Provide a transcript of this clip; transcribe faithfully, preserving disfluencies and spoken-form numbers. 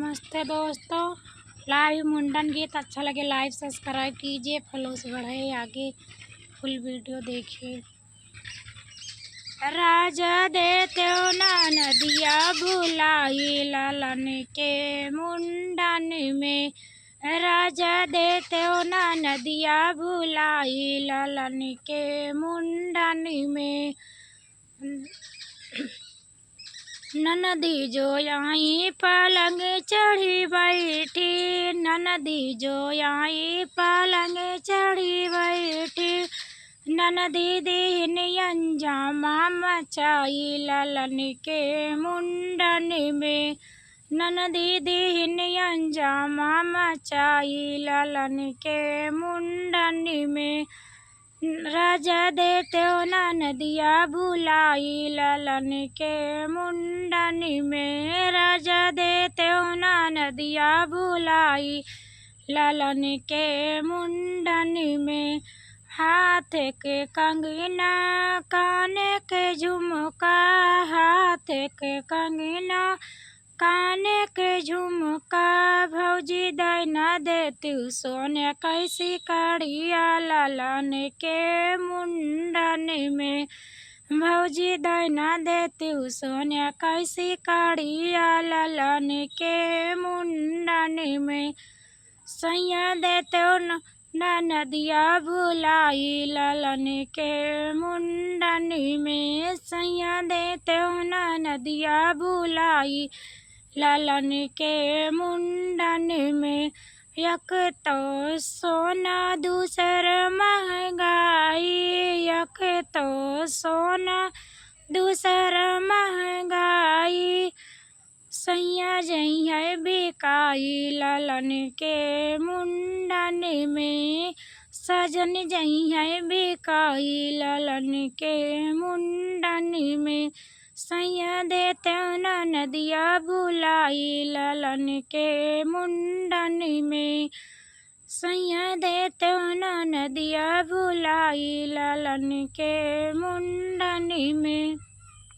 नमस्ते दोस्तों, live मुंडन गीत अच्छा लगे, live subscribe कीजिए, followers बढ़े आगे, full video देखिए। राजा देतेउ ना नदिया भुलाई ललन के मुंडन में, राजा देतेउ ना नदिया भुलाई ललन के मुंडन में। ननदी जो आई पलंग चढ़ी बैठी, ननदी जो आई पलंग चढ़ी बैठी, ननदी दीन अंजामा मचाई ललन के मुंडन में, ननदी दीन अंजामा मचाई ललन के मुंडन में। राजा देतेउ ना नदिया भुलाई ललन के मुंडन में, राजा देतेउ ना नदिया भुलाई ललन के मुंडन में। हाथ के कंगना, कान के झुमका, हाथ के कंगना, कान के झुमका, भौजी दै ना देतु सोने कैसी कड़िया ललन के मुंडन में, भौजी दै ना देतु सोने कैसी कड़िया ललन के मुंडन में। सैया देतेउ न ननदिया भुलाई ललन के मुंडन में, सैया देतेउ ना नदिया भुलाई ललन के मुंडन में। एक तो सोना दूसर महंगाई, एक तो सोना दूसर महंगाई, सैया जइहैं बिकाई ललन के मुंडन में, सजन जइहैं बिकाई ललन के मुंडन में। सैया देतेउ ना नदिया भुलाई ललन के मुंडन में, सैया देतेउ ना नदिया भुलाई ललन के मुंडन में।